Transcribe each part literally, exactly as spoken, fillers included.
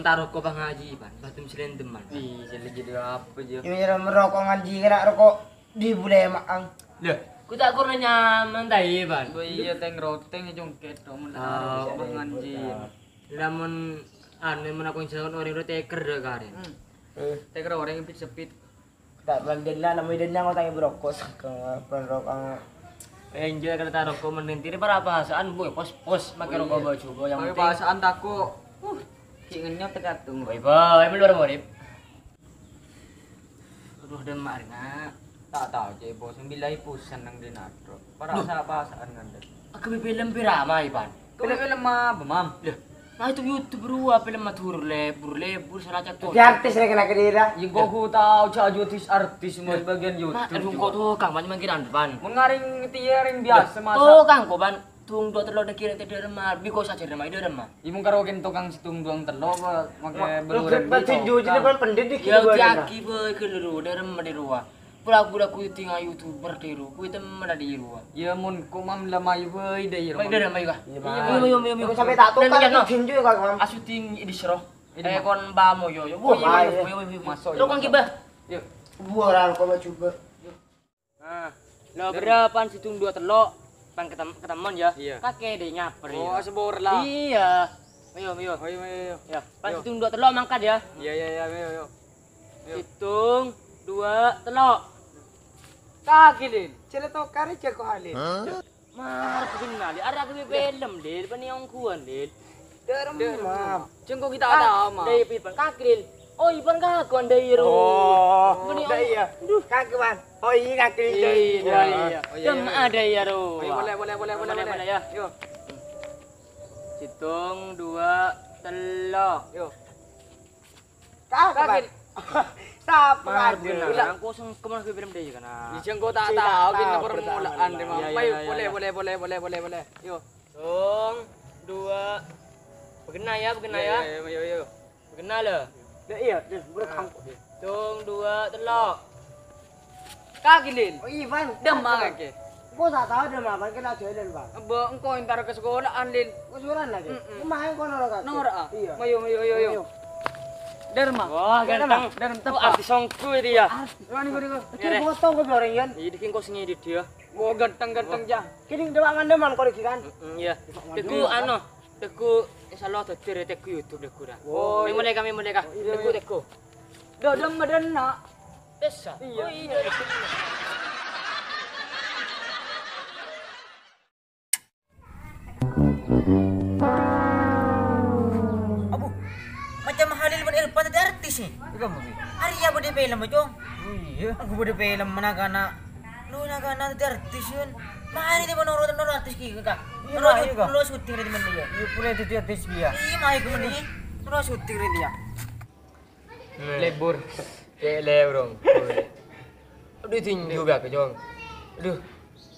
Ta' roko' pangaji, Pan. Batum selendeman, Pan. Ih, jelek jadi apa, Jo? Iya, iya, merokok ngaji, kena rokok di bule maang. Lho, ku ta' kurna nyaman, ta' iya, Pan? Oh iya, teng roteng, jongket, dong, mun Ah, rokok ngaji. Lamun, anu, mun aku njalan orèng ro teker dâ' karèn. Hmm. Eh. Teker orèng pit-sepit. Ta' bândhâna, namanya dâna ngotangnga rokok, sangka, pon rokok. Eh, enjâ' kala ta' roko' mending tiri para pasaan, boy, pos-pos, make roko' baju, boy, yang penting. Pasaan tako'. Uh, ki ngenyot tekat tuh. Boy, boy, emang luar morip. Aduh, demak, Rina. Ta' tao, Cek, bos, sembilai pusan nang dina, Bro. Para sa-, pasaan ngandel. Agâbây film pèra, Mai, Pan? Film apa, Mam? Lah, nah, itu YouTube, Bro, film Madhurâ, lebur-lebur, saraca. Jadi artis rè kena kira. Yèng kok ku tao jâ' artis-artis, Mam, bagian YouTube. Nah, aduh, kok tukang, Pan, mangkiran, Pan. Mun ngarèng tiyarèng biasa, masa. Tukang, kok, Pan. Tung dua tello' dâ' kira tedâ' remma, bi kok sajâ remma, idâ' remma. Iyâ, mun karo kèn tukang sèttong duwâng tello', apa, make belurem berarti di jujur, tukang. Pan, pendhidhik. Ya, gitu, Bang. Aki-aki, boy, ke luru, dâ' remma di ruwa. Pula aku lagu tinggal YouTuber di ruwa, kuwi temen di ruwa. Ya, mun kok mam la mayu, boy, dâ' iya, Mai, Mam. Dâ' remma, iya, kah? Iya, Mam. Iya, iya, iya, iya. Kok sampai tak tukar, kan, Jan, no. Jin juga, Mam. Asu ting di sero. Eh, kon bamo, yo, yo. Wah, iya, iya. Yo, yo, yo. Masuk, yo, masuk. Lo kon kiba? Yo. Buah, kok coba. Nah, lo berapa sèttong dua tello', pan ketem-, ketemon ya. Iya. Kakè deh nyaper ya. Oh, sebor lah. Iya. Ayo, ayo. Ayo, ayo, ayo. Ya, pan sèttong dua tello' mangkat ya. Iya, iya, iya, ayo, ayo. Ayo. Sèttong, dua, tello'. Kaki, Lin. Cele tokar aja kok, Halil. Hah? Mar kenal, arah ke film, Lil. Pani ongguan, Lil. Dâ' remma. Jengko kita ada, Mam. Dâ' iya, Ipan Kakril. Oh, Ipan Kakuan, dâ' iya, ro. Oh, dâ' iya. Aduh, Kakuan. Oh, iya, Kakril, dâ' iya. Iya, iya. Oh, iya, iya. Dem ada ya, ro. Ayo, boleh, boleh, boleh, boleh, boleh, boleh. Boleh, ya. Yo. Sèttong, dua, tello'. Yo. Kakril. Sapa, Kakril? Mar kenal, aku sengkem lagi film deh, kan. Iya, jengko tak tahu, kita permulaan, Mam. Iya, iya, iya, iya. Boleh, boleh, boleh, boleh, boleh, boleh. Yo. Sèttong, dua. Begenna ya, begenna ya. Iya, iya, iya, iya. Begenna lo. Ya, iya, iya, boleh. Nah, kamu. Sèttong, dua, tello'. Kaki, Lin. Oh, iya, Bang. Dem, Bang, kaki. Kok tak tahu dem, Bang? Kena jalan, Bang. Mbok engko entar ke sekolahan, Lin. Kok sekolahan lagi? Mm-mm. Rumah yang kono lo, kaki. Nomor A. Iya. Mayu, mayu, ayo, ayo. Ayo. Derma. Wah, ganteng. Derma. Derma. Tuh, artis songku ini ya. Artis. Wani, wani, wani. Itu foto kok orang, Yan. Iya, dikin kok sengedit dia. Wah, ganteng-ganteng, Jang. Kini dewa ngandeman kok lagi, kan? Mm-mm, iya. Teguh, anu, Teguh, insyaallah dadi re Teguh YouTube Teguh, dah. Oh, iya. Mulai kami, mulai, Kak. Oh, iya, Teguh, iya. Teguh. Dodom medena. Bisa. Iya. Oh, iya. Abu, macam Halil bin Irfan tadi artis nih. Iya, Bang. Arya bâdâ film, Cong. Oh, iya. Aku bâdâ film anak-anak. Lu anak-anak tadi artis, Yun. Mari dia menurut, menurut artis kita. Iya, Bang, iya, Kak. Menurut syuting dari mana ya? Iya, boleh jadi artis dia. Iya, mari ke mana? Menurut syuting dari dia. Lebur. Kayak lebrong. Aduh, tinju gak, Cong. Aduh.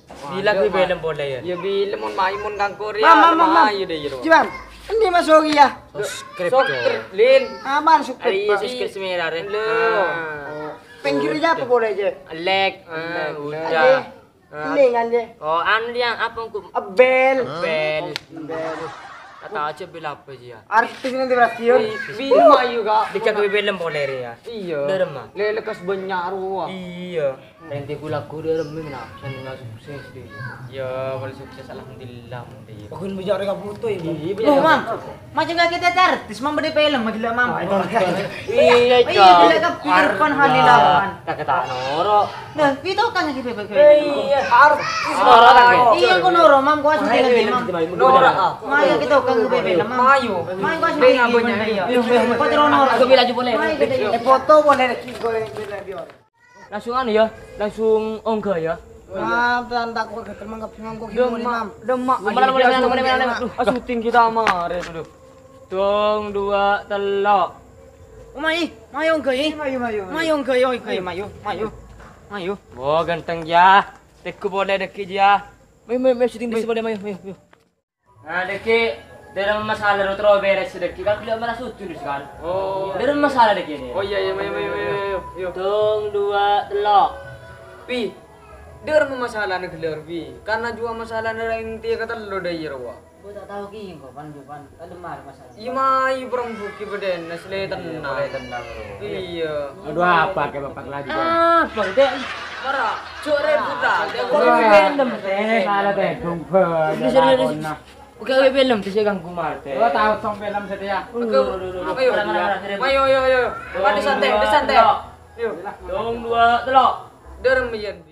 Bila gue film boleh ya? Ya, bila mon main, mon kangkor ya. Mam, mam, mam, mam. Ayo deh, ya. Jiwan, ini masuk ya. Subscribe, Cong. Lin. Aman, subscribe, Pak. Subscribe semera, Ren. Lo. Ah. Pinggirnya apa boleh aja? Like. Ah, udah. Oke. Ah. Ini kan, ya. Oh, anu yang apa, engko? Ebel. Ebel. Ebel. Kata aja bel apa sih ya? Artis nanti berarti, Yun. Wi, wi, mayu, Kak. Dikak film boleh ya? Iya. Udah, Rem, ah. Le, lekas banyak ruah. Iya. Nanti ku lagu dia Rem, nah, sen nggak sukses deh. Ya, kalau sukses alhamdulillah, Mang, deh. Bukan bijak mereka foto ya, Bang? Iya, bijak. Loh, Mam. Macam kayak kita artis, Mam, bâdâ film, gila, Mam. Ah, itu. Iya, iya, Cok. Gila, kan, Irfan Halil Lawan. Tak kata noro. Nah, itu kan lagi bebek. Iya, artis. Noro, kan, Cok. Iya, aku noro, Mam, gua sudah lagi, Mam. Noro, ah. Mayu, kita kan lagi film, Mam. Mayu. Mayu, gua sudah lagi, Mam. Iya, iya. Gua terus noro. Aku bilang aja boleh. Mayu, kita. Eh, foto boleh lagi, boleh, boleh, boleh. Langsung anu ya, langsung ongga ya. Mam, tan tak kok geter mangkep nganggo gimana, Mam? Demak. Mulai, mulai, mulai, mulai, mulai. Aduh, ah, syuting kita mare, aduh. Dong, dua, telok. Oh, mai, mai ongga, eh. Mayu, mayu, mayu. Mai ongga, yo, ongga, mayu, mayu, mayu. Wah, ganteng ya. Tegu boleh deki ya. Mayu, mayu, mayu, syuting di sini, mayu, mayu, mayu. Nah, deki, dalam masalah ro terus beres deki, kan beliau malah sujud, kan? Oh. Dalam masalah deki ini. Oh, iya, iya, iya, iya, iya, iya, iya. Hitung, dua, telok. Pi, der masalah nih gelar, Pi. Karena juga masalah nih inti kata lo deh, iya, Wa. Ta' tao kèya engko', Pan, jhu, Pan. Tadâ' mara masalah. Iyâ, ma' iyâ, bârâmbu kèya bâdâna, sè la tennang. Iyâ, la tennang, Bro. Iyâ. Adhu, apa kè Bapak lagi, Bang? Apa, Dek? Mara, jhâ' rèbut, ta'. Kok rèbut? Film, Dek. Salah tèdung, Bang. Ini serius. Oke, oke, film, bisa ganggu mati. Oh, tao song film satèya. Oke, ayo. Ayo, ayo, ayo. Mati santai, mati santai. Yuk. Dong, dua, telok. Dorong, Yan.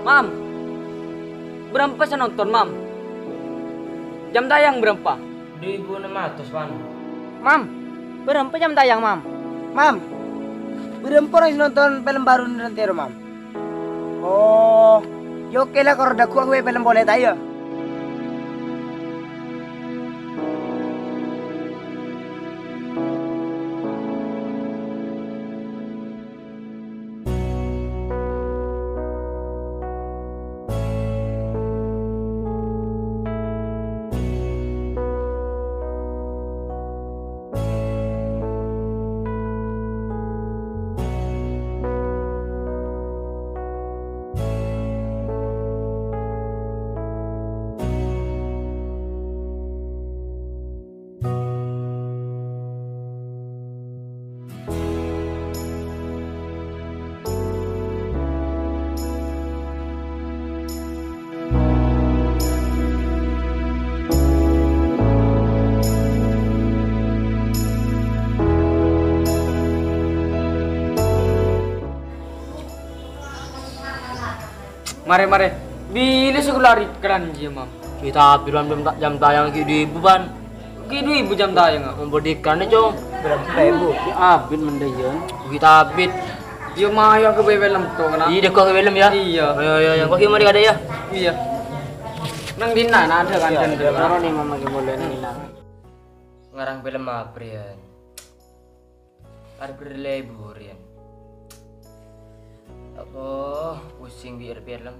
Mam, bârâmpa sè nonton, Mam? Jam tayang bârâmpa? Du èbu ennem atos, Pan. Mam, bârâmpa jam tayang, Mam? Mam, bârâmpa orèng sè nonton film bâruna Rentero, Mam? Oh, yâ oke la, kor dâgghu' aku film polè, ta' iyâ? Marè, marè. Bilâ sè ghulâ rèklan jiyâ, Mam? Kita abit, Mam, jam ta-, jam tayang ghi' du èbu, Pan. Ghi' du èbu jam tayang, a? Membodikan, Cong. Berapa ribu? Yâ abit mendayân. Kita abit. Yâ, mayu ka film to, kena. Iyâ, dâgghu' ka film, yâ? Iyâ. Ayo, ayo, ayo. Kok gimana kadè, yâ? Iyâ. Nang dinna', nang adâ kan, iyâ, kan? Iyâ, nang dinna'. Ngarang film apa, Yan? Arep berlibur, Yan. Apa, pusing bi' film.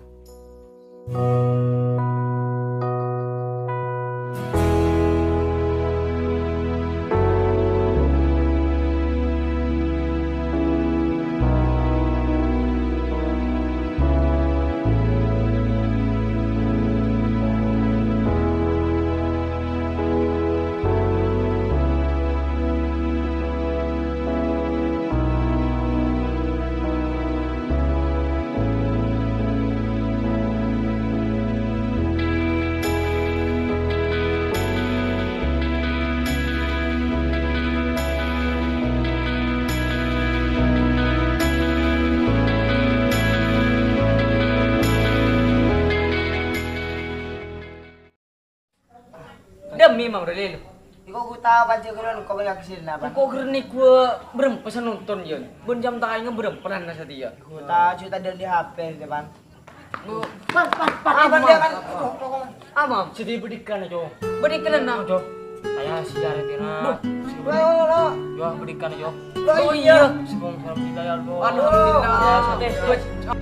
Demi Mam Ralil. Iko ghun ta' panjhâ ghâllu, engko' bânnya' kesel napa? Engko' ghâr nèko bârâmpa sè nonton, yâ. Bân jam tayang bârâmpa la satèya. Iko ta' juta dan di H P, depan. Pan, pan, pan, apa dia kan? Ah, Mam, jadi bâdikana, Cong. Bâdikana, Cong. Saya sejarah tira. Duh. Lo, lo, lo. Yo, bâdikana, Cong. Oh, iya. Sponsor kita, ya Allah. Alhamdulillah. Ya,